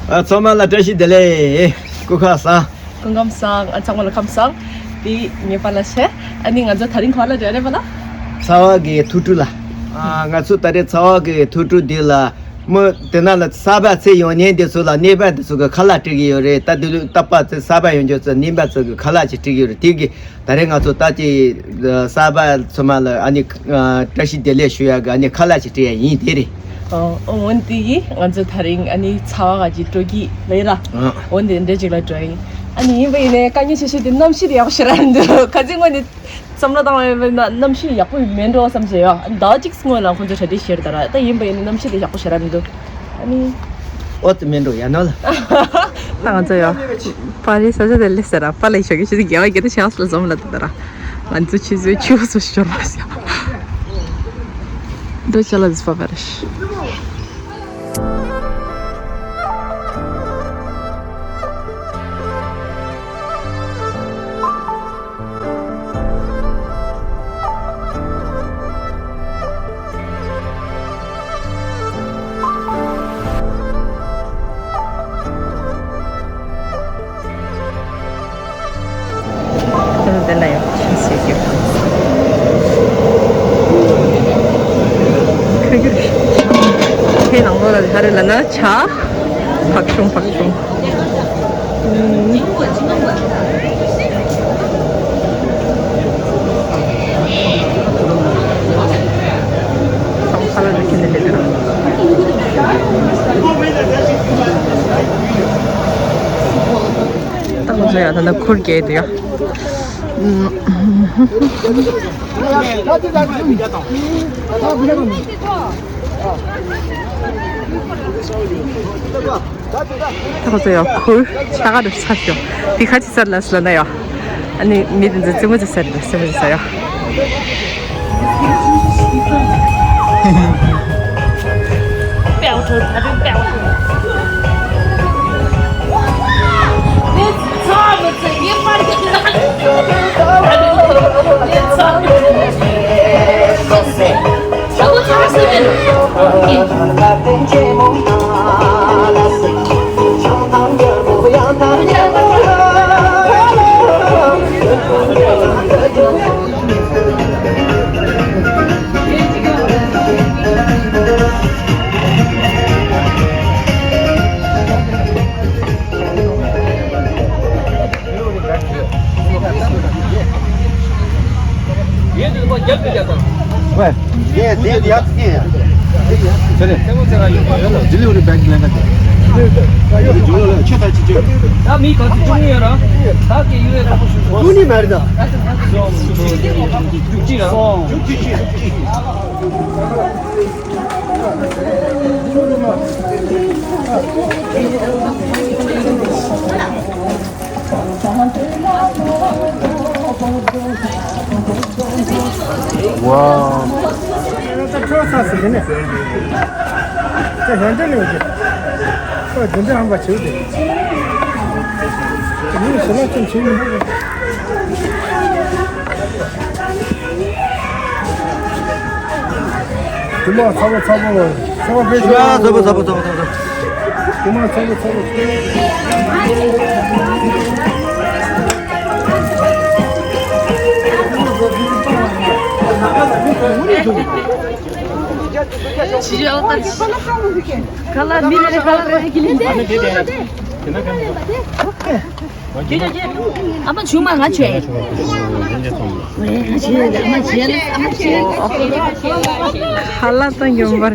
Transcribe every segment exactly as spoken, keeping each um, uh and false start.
ཨ། ཚང་མ་ལ་བཀྲ་ཤིས་བདེ་ལེགས། སྐུ་ཁམས་བཟང་། སྐུ་ཁམས་བཟང་། ཨ། ཚང་མ་ལ་ཁམས་བཟང་། དེ་ངའི་པཱ་ལགས་བྱས། ཨ་ནི་ང་ཚོ་དེ་རིང་ག་པར་ལ་འགྲོ་རེད་པཱ་ལགས། ཚ་བ་གི་ཐུགས་སྤྲུལ་ལ། ཨ། ང་ཚོ་ད་རེས་ཚ་བ་གི་ཐུགས་སྤྲུལ་འདི་ལ། མི་དེ་ན་ལ་གསར་པ་ཚོ་ཡོང་མཁན་དེ་ཚོ་ལ་གནས་པ་དེ་ཚོ་གི་ཁ་ལག་སྤྲད་ཀྱི་ཡོད་རེད། ད་དེ་ལུགས་རྟག་པར་ཚོ་གསར་པ་ཡོང་རྒྱུ་ཚོ་གནས་པ་ཚོ་གི་ཁ་ལག་ཅིག་སྤྲད་ཀྱི་ཡོད་རེད། དེ་གི་ད་རེས་ང་ཚོ་ད་ཅི་གསར་པ་ཚང་མ་ལ་ཨ་ནི་བཀྲ་ཤིས་བདེ་ལེགས་ཞུ་ཡག་གི་ཨ་ནི་ཁ་ལག་ཅིག་སྤྲད་ཡག་ཡིན། དེ་རེད། ཨོ། འོན་ཏེ་ཡིས་ང་ཚོ་དེ་རིང་ཨ་ནི་ཚ་བ་ག་ཅིག་འགྲོ་གི་ལེ་ར། ཨ། འོན་ཏེ་འདྲ་ཅིག་ལ་འགྲོ་ཡིན། ཨ་ནི་ཡིན་པ་ཡིན་ནའི་དཀའ་ངལ་ཆེ་ཤོས་དེ་གནམ་གཤིས་དེ་ཡག་པོ་ཞེ་དྲག་མི་འདུག་ཁ་སང་ངོས་ནས་བསམ་བློ་བཏང་བ་ཡིན་ན་གནམ་གཤིས་ཡག་པོ་མེད་འགྲོ་བསམ་བྱས་ཡོད། ཨ་ནི་ཟླ་བ་གཅིག་སྔོན་ལ་ཁོང་ཚོས་གྲ་སྒྲིག་བྱས་རེད་ད་ར། ད་ཡིན་པ་ཡིན་ནའི་གནམ་གཤིས་དེ་ཡག་པོ་ཞེ་དྲག་མི་འདུག་ཨ་ནི། ཨོ་ཙི་མེད་འགྲོ་ཡ་ནོ་ལ། ད་ང་ཚོ་ཡོད། པཱ་ལགས་ས་ཆ་དེ་ལས་ཟེར་ར། པཱ་ལགས་ཞོགས་ཀྱི་ཆུ་ཚོད་བརྒྱད་པ་བརྒྱད་དང་ཕྱེད་ཀ་ལ་འཛོམས་ལ་ད་ད་ར། ང་ཚོ་ཆུ་ཚོད་བཅུ་སོ་ཤོར་བ་ཟེར། འདོད་ཆ་ལ་ཟིས་པ་བར། དེ་ལ་ཡང་ཆུ་ཟེར་གྱི། ཁོས་ཁྱོད་ཁའི་ནང་ལོགས་ལ་ཧ་རི་ལ་ན་ཆ་བག་ཆུང་བག་ཆུང་། ད་ཁོ་ཚོ་ཡང་ད་ལྟ་ཁུར་རྒྱག་འདུག་ཡ། ད་ཁོ་ཚོ་ཡང་ཁུར་ཆ་ག་རུ་ཚ་ཤོག་དེ་ཁ་ཅིག་ཚར་ལ་སླ་ན་ཡ། ཨ་ནི་མི་དེ་ཚོ་རྩེད་མོ་ཅིག་ཟེར་རེད། རྩེད་མོ་ཅིག་ཟེར་ཡ། ཡེ་དེ་ཡག་ཡ། ཅི་རེད། ཌི་ལི་ཝ་རི་བེག་ལེན་ག་དེ། ཇུ་ལོ་ལ་ཆེ་ཐག་ཆེ་ཆེ། ད་མི་ག་ཚོད་བྱུང་ཡོད་ར། ད་གི་ཡུ་ཨེ་ད་ཁོ་ཞུ། ཀུ་ནི་མ་རེད་ད། རྒྱུག་ཅི་ར། རྒྱུག་ཅི་ཅི་རྒྱུག་ཅི། ཝའོ། རྒྱུ་མ་ཚ་པོ་ཚ་པོ། ཚ་པོ་ཕེབས་ཤོག་རྒྱུ་མ་ཚ་པོ་ཚ་པོ་ཚ་པོ། རྒྱུ་མ་ཚ་པོ་ཚ་པོ། ཁ་ལག་མི་རེ་ཁ་ལག་རེ་ཁྱེར་ལེན་གྱིས། ཨ་མ་ཆུང་མ་ང་བྱས། ང་བྱས་ཨ་མ་བྱས་ཨ་མ་བྱས། ཁ་ལག་དང་ཡོང་བར།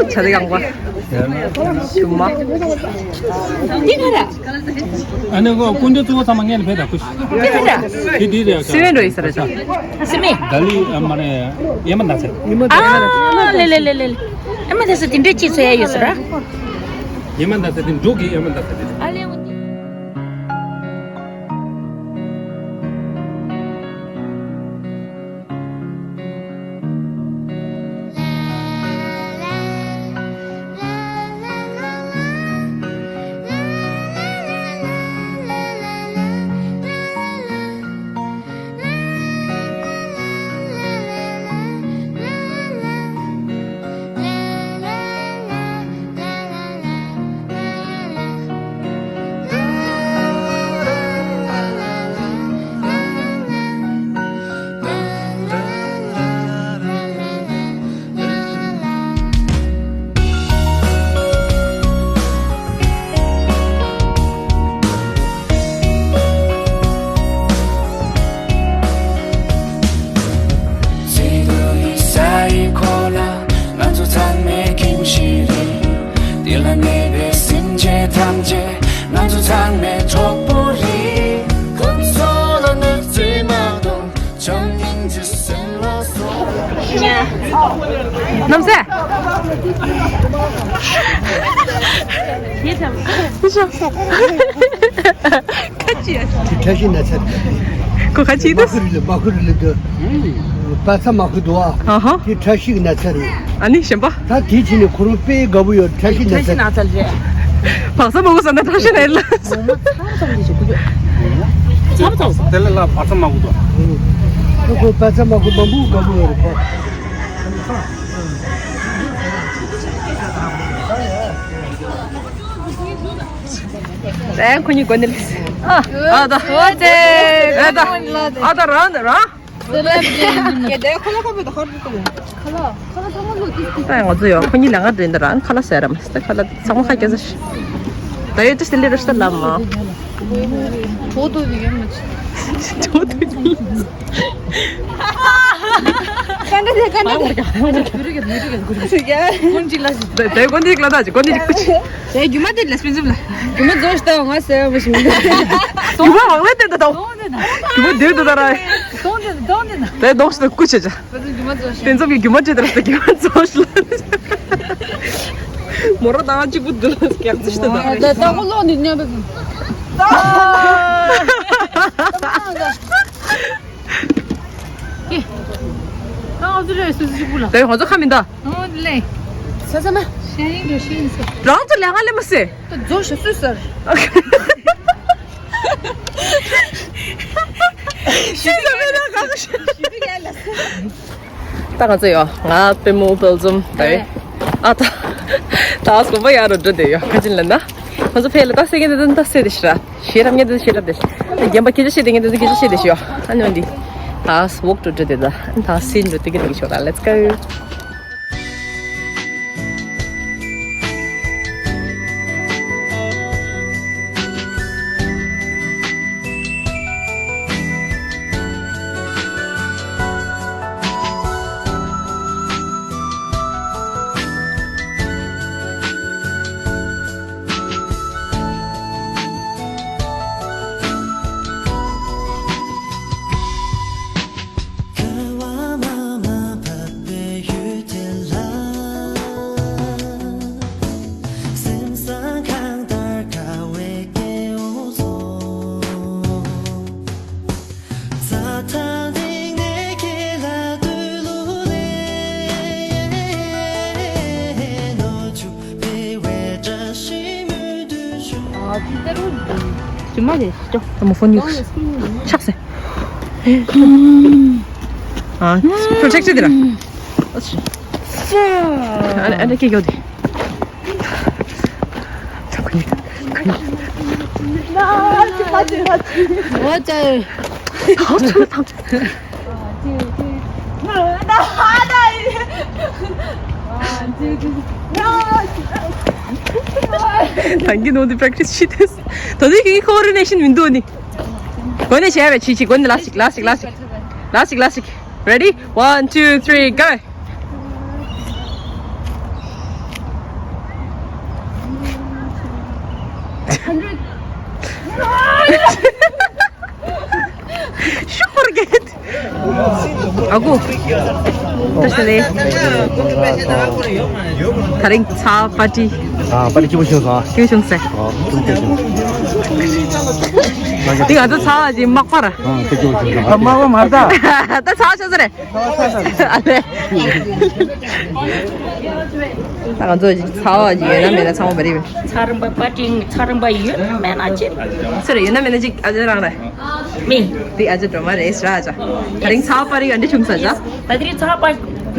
ཆ་དེ་གང་བ། ཆུང་མ། འདི་ག་ར། ཨ་ནི་ཀོ་སྐུ་མདུན་གཙོ་བོ་ཚང་མ་ངས་ནི་བེད་ད་ཁུ། འདི་ག་ར། དེ་དེ་རེད། སི་མེན་རོ་ཡིན་ས་རེད་ད། སི་མེན། ད་ལི་ཨ་མ་རེད། ཨེ་མ་ད་ཚེ། ཨ་ལེ་ལེ་ལེ་ལེ། ཨེ་མ་ད་ཚེ་དེ་འདྲས་ཅིག་ཚོ་ཡ་ཡོད་ས་ར། ཨེ་མ་ད་ཚེ་དེ་འབྲུག་གི་ཨེ་མ་ད་ཚེ་དེ། ཨ་ལེ། རྣམ་སྲས། ཁ་ཅི། དེ་བཀྲ་ཤིས་ནགས་ཚལ། ཁོ་ཁ་ཅི་དུ། མ་ཁུ་རི་ལི་མ་ཁུ་རི་ལི་དུ། པ་ཚ་མ་ཁུ་དུ་ཨ། ཨ་ཧ། དེ་བཀྲ་ཤིས་ནགས་ཚལ་རེད། ཨ་ནི་གཞན་པ། ད་དེ་ཕྱིན་ནས་ཁོ་རང་དཔེ་དགའ་པོ་ཡོད། བཀྲ་ཤིས་ནགས་ཚལ། བཀྲ་ཤིས་ནགས་ཚལ་རེད། བག་ཚ་མ་ཁུ་ཟ་ན་བཀྲ་ཤིས་ནགས་ལ། ཚ་ཚ་ལ་བག་ཚ་མ་ཁུ་དུ། ཁོ་པ་ཚ་མ་ཁུ་མང་པོ་དགའ་པོ་ཡོད་རེད་ཁོ། ཨེ་ཁོ་གཉིས་གོ་ནི། ཨ་ཨ་ད། ཨེ་ད། ཨ་ད་རང་ད་རང་། ད་ང་ཚོ་ཡོད་ཁོ་གཉིས་ལ་ང་དྲན་ད་རང་ཁ་ལག་ཟ་ར་མ་ཟད་ཁ་ལག་ཚང་མ་ཁ་སྐྱེ་ས་ཤི། ད་ཡོད་ཏུ་སི་ལི་རུ་སྟ་ལ་མ། ཁྲོ་ཏོ་ཡོད་མ་ཆི། ཁྲོ་ཏོ་ཡོད། ཀ་འདྲ་དེ་ཀ་འདྲ་དེ། ཀོན་ཅིག་ལ་ཞིག་དེ་ཀོན་ཅིག་ལ་ད་ཅིག་ཀོན་ཅིག་ཀུ་ཅི། དེ་རྒྱུ་མ་དེ་ལ་སྤེན་ཙམ་ལ། རྒྱུ་མ་རྫོགས་ཤི་ད་ང་ཟེར་བ་ཞིག་མི་འདུག་རྒྱུ་མ་མང་ལེ་དེ་ད་དོ། རྒྱུ་མ་དེ་དེ་ད་ར། དོང་དེ་དོང་དེ་ད། དེ་དོང་ཤི་ད་ཀུ་ཅི་ཅ། སྤེན་ཙམ་གྱི་རྒྱུ་མ་ཅི་དེ་ལ་སྟེ་རྒྱུ་མ་རྫོགས་ཤི་ལ། མོ་ར་ད་ཅི་བུ་དུ་ལ་སྐྱག་ཅི་ཤི་ད། ད་ད་ཁོ་ལོ་ནི་ཉམས་པ། ཨ་ཨ་ཙི་རེ་སུ་སུ་ཅི་བུ་ལ། དེ་ཧོ་ཙོ་ཁ་མི་འདའ། ཨོ་ལེ། ས་ས་མ། ཤེས་ཡིན་འགྲོ་ཤེས་ཡིན་ས། རང་ཚོ་ལས་ཀ་ལས་མ་སེ། ད་རྫོགས་ཤ་སུ་སར། ཤེས་ས་མེད་ན་གང་ཤེས། ད་ང་ཚོ་ཡོ་ང་པེ་མོ་པེལ་ཛུམ་ད་རེད། ཨ་ད་ད་སྐོམ་པ་ཡར་འགྲོ་འགྲོ་དེ་ཡོ་ཁ་ཅིན་ལ་ན། ང་ཚོ་ཕེ་ལ་ད་སེ་གེ་དེ་དོན་ད་སེ་དེ་ཤི་ར། ཤེས་རབ་ངེས་དེ་ཤེས་རབ་དེ་ཤི། རྒན་པ་སྐད་ཆ་བཤད་དེ་ངེས་དེ་སྐད་ཆ་བཤད་དེ་ཤི་ཡོ། ཨ་ནི་འདི་ད་སི་ཝོག་འགྲོ་འགྲོ་དེ་ད་ད་སི་འགྲོ་དེ་གེ་དེ་གེ་ཤོ་ར། Let's go. ཨ་ཙི་ད་རུ་ཅི་མ་རེད་ཅོ། ད་མོ་ཕོན་ཡུག་ཆགས་སེ། ཨ་པྲོ་ཇེག་ཊར་དེ་ར། ཨ་ཨ་ཨ་ཀེ་གོ་དེ། ཨོ་ཙེ། ཨོ་ཙེ། ད་གིན་ནོ་དེ་པྲེག་ཊི་སི་བྱེད་དེ། ད་དེ་གི་ཀོ་ཨོར་ཌི་ནེ་ཤན་མི་འདུག་ནི། གོ་ནས་བྱས་པའི་ཆི་ཆི་གོ་ནས་ལ་སིག་ལ་སིག་ལ་སིག་ལ་སིག་ལ་སིག། Ready? One, two, three, go! ཤུགས་པར་གེད། ཨ་ཁུ། ད་ཤ་ལེ། ད་རིང་ཚ་པར་ཊི། ཨ་པར་ཊི་སྐྱིད་པོ་བྱུང་སོང་ཨ། སྐྱིད་པོ་བྱུང་སེ། ཨ་སྐྱིད་པོ་བྱུང་། དེ་ང་ཚོ་ཚ་བ་ཅིག་མག་པར། ཨ་སྐྱིད་པོ་བྱུང་སོང་། མག་པ་མ་རེད་ད། ད་ཚ་བ་ཆགས་ས་རེད། ཨ་ལེ། ད་ང་ཚོ་ཚ་བ་ཅིག་ཡོད་ན་མེད་ན་ཚང་མ་བར་རེད། ཚ་རིམ་པ་པར་ཊི་ཚ་རིམ་པ་ཡོད་མེད་ན་ཅི། སུ་རེད་ཡོད་ན་མེད་ན་ཅིག་ཨ་ཅེ་རང་རེད། མི། དེ་ཨ་ཅེ་སྒྲོལ་མ་རེད་ཟེར་ཨ་ཅག་ད་རིང་ཚ་བ་པར་ཊི་ཨ་འདྲ་བྱུང་ས་ཅག་ད་དེ་རིང་ཚ་བ་པར་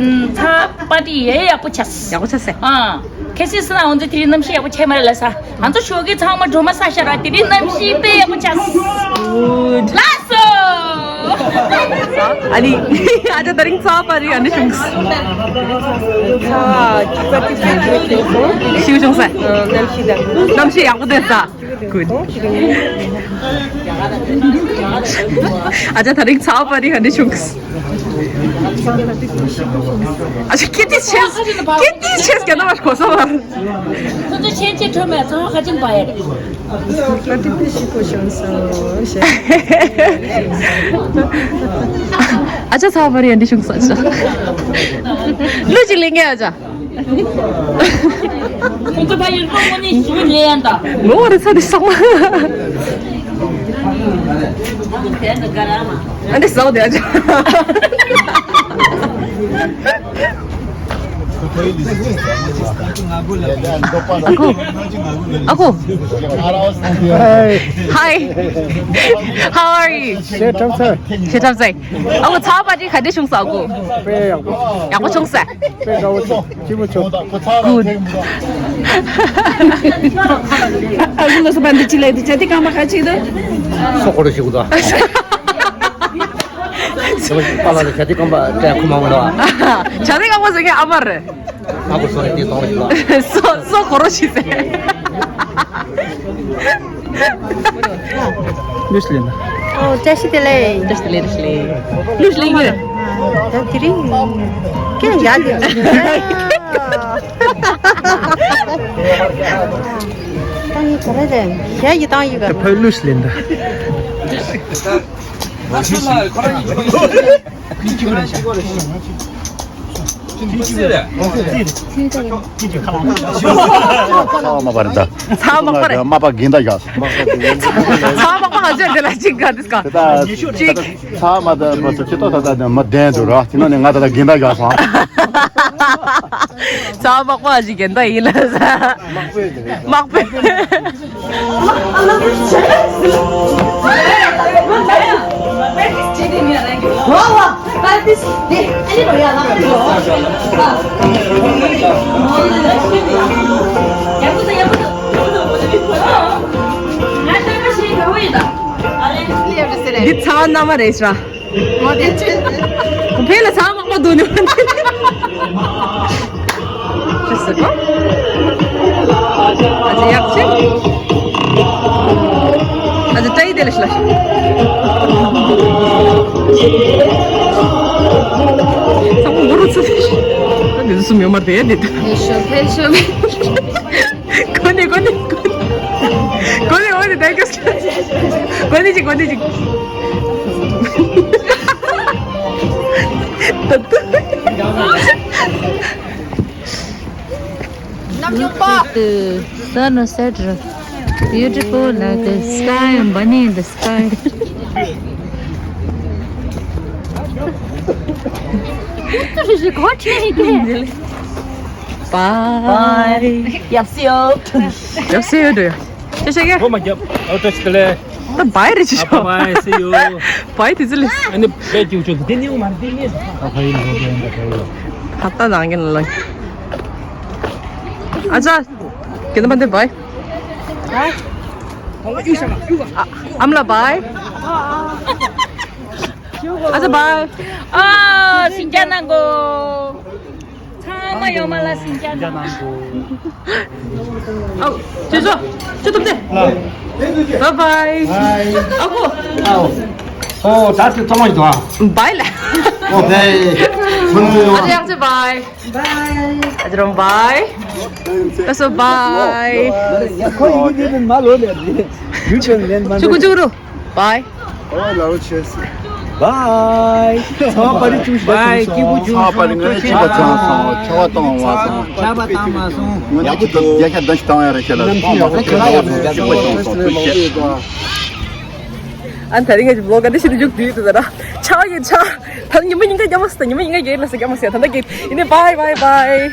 ཨུམ་ཚ་བ་པར་ཊི་ཡེ་ཡག་པོ་ཆགས། ཡག་པོ་ཆགས་སེ། ཨ། ཁ་སང་ང་ཚོ་དེ་རིང་གནམ་གཤིས་ཡག་པོ་ཆགས་མ་རེད་ལ་ས། ང་ཚོ་ཞོགས་ཀས་ཚང་མ་སྒྲོལ་མ་ས་ཤར་བ་དེ་རིང་གནམ་གཤིས་དཔེ་ཡག་པོ་ཆགས། ལགས་སོ། ཨ་ནི་ཨ་ཅག་ད་རིང་ཚ་བ་པར་ཊི་ཨ་འདྲ་བྱུང་སོང་། ཚ་བ་པར་ཊི་ཞིག་བྱུང་སོང་། ཞིག་བྱུང་སོང་། གནམ་གཤིས་ཡག་པོ་འདུག་ས། Good. ཨ་ཅག་ད་རིང་ཚ་བ་པར་ཊི་ཨ་འདྲ་བྱུང་སོང་། ཨ་ཅག་ཀི་ཏི་ཆེས་ཀི་ཏི་ཆེས་ཀྱ་ན་མ་གོ་ས་བར། ཁོ་ཚོ་ཆེན་ཆེ་ཁྲོད་མེད་ཚང་མ་ཁ་ཆེམས་པ་ཡ་རེད། ཨ་ཅག་ཚ་བ་རེད་འདི་བྱུང་ས་ཅག་ལུས་ཅིག་ལེན་ངེས་ཨ་ཅག་ཁོང་ཚོ་ཕ་ཡུལ་པོ་དངོས་གནས་ཞུ་ལེ་ཡན་ད། ངོ་བོ་རེ་ཚ་དེ་སོང་མ། ཨ་འདི་ཟའོ་དེ་ཨ་ཅག་ཨ་ཁུ། ཨ་ཁུ། Hi. How are you? ཞེ་ཁྲབ་ཚེ། ཞེ་ཁྲབ་ཚེ། ཨ་ཁུ་ཚ་བ་ཅིག་ག་འདྲ་བྱུང་ས་ཨ་ཁུ། དཔེ་ཡག་པོ། ཡག་པོ་བྱུང་ས། དཔེ་དགའ་བོ་བྱུང་། སྐྱིད་པོ་བྱུང་། Good. ཨ་ཁུ་ལ་སོ་པ་འདི་ཅི་ལས་འདི་ཅི་དེ་གང་མ་ཁ་ཅིག་དུ། སོ་ཁོ་ར་ཞིག་དུ། པ་ལ་ལ་ཞྭ་དེ་རྐང་པ་བཀྲ་ཁོ་མ་འོང་ལ། ཞྭ་དེ་རྐང་པ་ཟེར་མཁན་ཨ་མ་རེད། ཨ་ཁུ་སོ་རེ་དེ་གཏོང་རེ་ཞིག་ལ། སོ་སོ་གོ་རོ་ཞིག་ཟེར། ལུས་ལེན་ན། ཨོ་བཀྲ་ཤིས་བདེ་ལེགས། བཀྲ་ཤིས་བདེ་ལེགས། བཀྲ་ཤིས་བདེ་ལེགས། ལུས་ལེན་ཡོད། ད་དེ་རིང་སྐད་ཡག་གི། ཏང་ཡིག་ག་རེ་རེད། གཞས་ཡི་ཏང་ཡིག་ག་ཕ་ལུས་ལེན་ད། ཚ་བ་མ་པ་རེད་ད། ཚ་བ་མ་པ་རེད། མ་པ་གིན་ད་ཡོད། ཚ་བ་མ་པ་ཧ་ཅང་དེ་ལ་གཅིག་ག་དིས་ཀ། དེ་ད་གཅིག་ཚ་བ་མ་ད་མ་ཚོ་ཁྱི་ཏོ་ད་ད་མ་བདེན་འདུག་ར། དེ་ནང་ནས་ང་ད་ད་གིན་ད་ཡོད་སོང་། ཚ་བ་མ་པ་ཧ་ཅང་གིན་ད་ཡིན་ལ་ས། དམག་དཔོན། འདི་ཚ་བ་མ་པ་རེད་ཤག་ཕན་ལ་ཚ་བ་མ་པ་འདུག་ནི། ཅི་ཟེར་གོ། ཨ་ཅེ་ཡག་ཅེ། ཨ་ཅེ་ཏྲའི་དེ་ལ་ཤི་ལ་ཤི། ཚང་མ་མོ་རུ་ཚུ་ཤི། ཨ་དེ་ཚུ་མེ་མར་དེ་དེ། ཡེ་ཤོ་ཕེ་ཤོ། གོ་ནི་གོ་ནི་གོ་ནི། གོ་ནི་གོ་ནི་དེ་གོ་ནི་ཅི་གོ་ནི་ཅི། ད་ད། Look at the sun, et cetera. Beautiful like the sky and bunny in the sky. Bye. Bye. ཡབ་སྲས་ཡོད་དོ། ཡབ་སྲས་ཡོད་དོ། ཅི་བྱེད་ཀྱི། ཁོ་མ་རྒྱབ། ཨོ་ཏོ་ཤི་ལེ། ད་བའི་རེད་ཅི་ཤོག་ཨ་བའི་སི་ཡོ། བའི་དེ་ཚོ་ལས། ཨ་ནི་བའི་ཀྱུ་ཅོ་དེ་ནི་མ་དེ་ནི། ད་ཕ་ཡིན་ནོ་དེ་ཡིན་ད་ཕ་ཡིན། ད་ལྟ་ནང་གི་ལ། ཨ་ཅག་གི་ན་མ་དེ་བའི། ཨ་ཨམ་ལ་བའི། ཨ་ཅག་བའི། ཨ་སིང་ཀྱ་ནང་གོ། ཚང་མ་ཡོང་མ་ལ་སིང་ཀྱ་ནང་། ཨོ། ཅོ་ཅོ། ཅོ་ཏོབ་ཏེ། Bye bye. ཨ་ཁུ། ཨོ། ད་ཚོ་ཚང་མ་ཡོང་། བའི་ལ། ཨོ་བའི། ཨ་ཅག་ཅག་བའི། ཨ་ཅག་རོང་བའི། ཨ་སོ་བའི། ཁོ་ཡིན་གྱི་མ་ལོ་ལེ། ཡུ་ཅོན་ལེན་མ་ཅུ་ཀུ་ཅུ་རུ། བའི། ཨོ་ལའོ་ཆེས། བའི། ཚ་བ་པ་རི་ཅུང་ཞིག་བའི་སྐྱིད་པོ་ཅུང་ཚ་བ་པ་རི་ང་ནི་གཅིག་པ་ཚང་སོང་། ཆ་བ་བཏང་བ་སོང་། ཆ་བ་བཏང་མ་སོང་། ང་ནི་གཅིག་ཏུ་རྒྱ་ཤ་འདི་ཞིག་བཏང་ཡ་རེད་ཤ་ལ་སོང་མ་སོང་། ཆ་བ་བཏང་གཅིག་པ་བྱུང་སོང་། ཐུགས་རྗེ་ཆེ། ཨ་ད་རིང་ངས་ཀྱི་བློ་ག་འདི་ཞིག་ཏུ་འཇུག་དུས་དུ་ད་ར་ཆ་བ་གི་ཆ། ད་ཉི་མ་ཉིན་ག་རྒྱ་མ་སི་ད་ཉི་མ་ཉིན་ག་རྒྱ་ལ་སི་རྒྱ་མ་སི་ད་ད་གི་ཡིན་ནི། བའི་བའི་བའི།